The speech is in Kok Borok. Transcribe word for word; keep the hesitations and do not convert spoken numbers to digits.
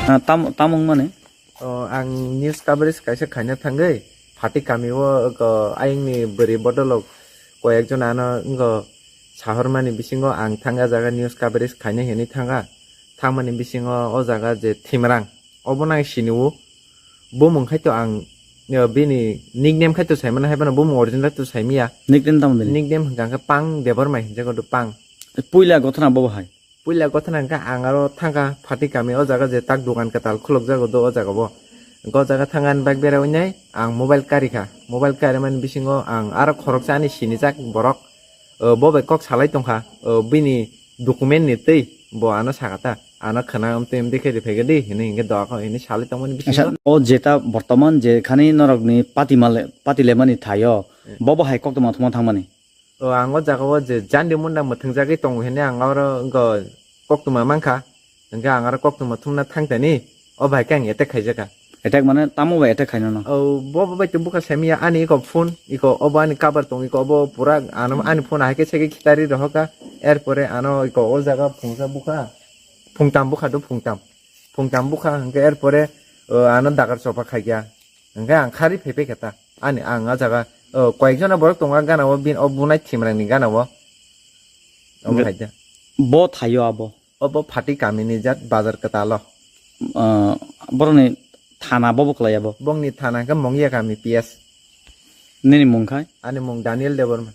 Ah, tam-, tamung mani? O, ang news coverage kaisa khaina thangwi, Phati kami o, o, ayangni bwrwi bodolok koyekjon ano wngkha sahormani bisingo ang thangkha jaga news coverage khaina hinwi thangkha. Thangmani bisingo o jaga je Thimrang, obo nang sini o. Bumung khai to ang, o, bini nickname khai to saimano, hai phano bumung original to saimiya. Nickname tamo bini? Nickname hwnkha khe Pang Debbarma hinjago do Pang. Puila gothana bobo hai? Puila gothana hwnkha ang aro thangkha Phati kami o jaga je tak dukan kwtal khulukjago do o jaga bo. Hwnkha o jaga thangkha ani bike bera winai ang mobile karikha. Mobile karimani bisingo ang aro khoroksa ani sinijak borok, o, bo bai kok salai tongkha, o, bini document ni twi bo ano sakha ta, ano khwna amtwi amtwi khe riphaikha di hinwi hinkhe doakha hinwi salai tongmani bisingo. Acha, o jeta bortoman je khani norokni pati male-, pati lemani thaio, hmm, bobo hai koktwma thumna thangmani? O, ang o jaga o je jandi munda mwthwngjagwi tongo hinwi ang oro wngkha koktwma mankha. Hwnkhe ang aro koktwma thumna thangtani, o bai khe ang attack khaijakha. Attack mane tamo bai attack khainano? O, bo, bo bai to bukha saimiya ani iko phone, iko obo ani cover tong, iko obo pura ano ani phone hai khe sege khitari rohokha. Erpore ano iko o jaga phungsa bukha, phungtam bukha do phungtam. Phungtam bukha hwnkhe erpore, o, ano dagar chopa khaikha. Hwnkhe ang khari phaiphai khe ta. Ani ang o jaga, o, koyekjona borok tongo gana o, bin o bunai Thimrangni gana o. Omo Ga- hai da. Bo thaio abo? Obo Phati kamini jat bazar kwtalo. Ah, boroni thana bobo kwlai abo? Bongni thana hwnkhe Mongya kami P S. Nini mung khai? Ani mung Daniel Debbarma.